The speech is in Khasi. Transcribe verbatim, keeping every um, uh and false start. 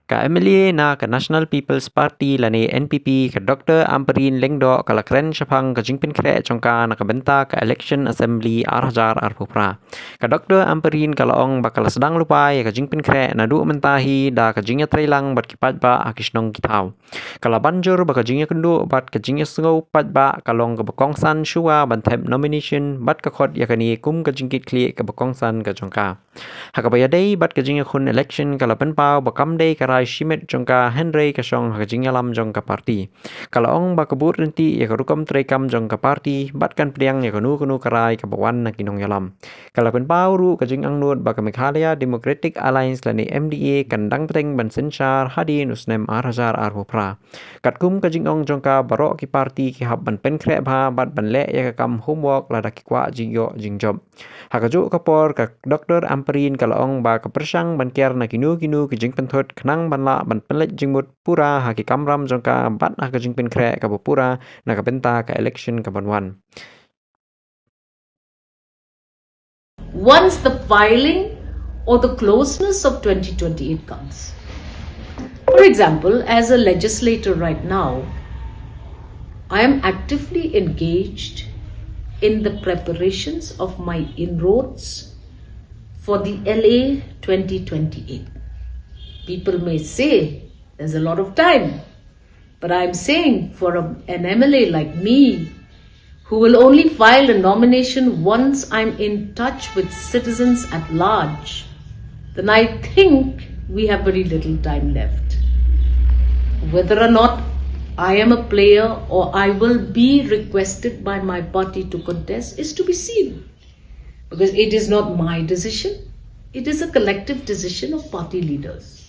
Ka M L A na ka National People's Party lane N P P, ka Doctor Ampareen Lyngdoh, ka la kren shaphang ka jingpynkhreh jong ka na ka bynta ka election Assembly ar hajar arphew phra. Ka Doctor Ampareen ka la ong ba ka la sdang lypa ïa ka jingpynkhreh naduh mynta hi da ka jingïatreilang bad ki paidbah ha ki shnong ki thaw. Ka la ban jur ba ka jingïakynduh bad ka jingïasngew paidbah ka long kaba kongsan shuwa ban thep nomination bad ka khot ïa kane kum ka jingkitkhlieh kaba kongsan ka jong ka. Ha kaba ïadei bad ka jingïakhun election, ka la pynpaw ba kam dei ka rai shimet jong ka, hynrei ka shong ha ka jingïalam jong ka party. Ka la ong ba ka bud ryntih ïa ka rukom treikam jong ka party bad kan pdiang ïa kano kano ka rai kaba wan na ki nongïalam. Ka la pynpaw ruh ka jingangnud ba ka Meghalaya Democratic Alliance lane M D A kan dang bteng ban synshar hadien u snem ar hajar arphew phra. Katkum ka jingong jong ka, baroh ki party ki hap ban pynkhreh bha bad ban leh ïa ka kam homework lada ki kwah jingïoh jingjop. Ha kajuh ka por, ka Doctor Ampareen ka la ong ba ka pyrshang ban kiar na kino kino ki jingpynthut khnang ban lah ban pynleit jingmut pura ha ki kamram jong ka bad ha ka jingpynkhreh kaba pura na ka bynta ka election kaban wan. Once the filing or the closeness of twenty twenty-eight comes. For example, as a legislator right now, I am actively engaged in the preparations of my inroads for the L A twenty twenty-eight. People may say there's a lot of time, but I'm saying for a, an M L A like me, who will only file a nomination once I'm in touch with citizens at large, then I think we have very little time left. Whether or not I am a player or I will be requested by my party to contest is to be seen. Because it is not my decision, it is a collective decision of party leaders.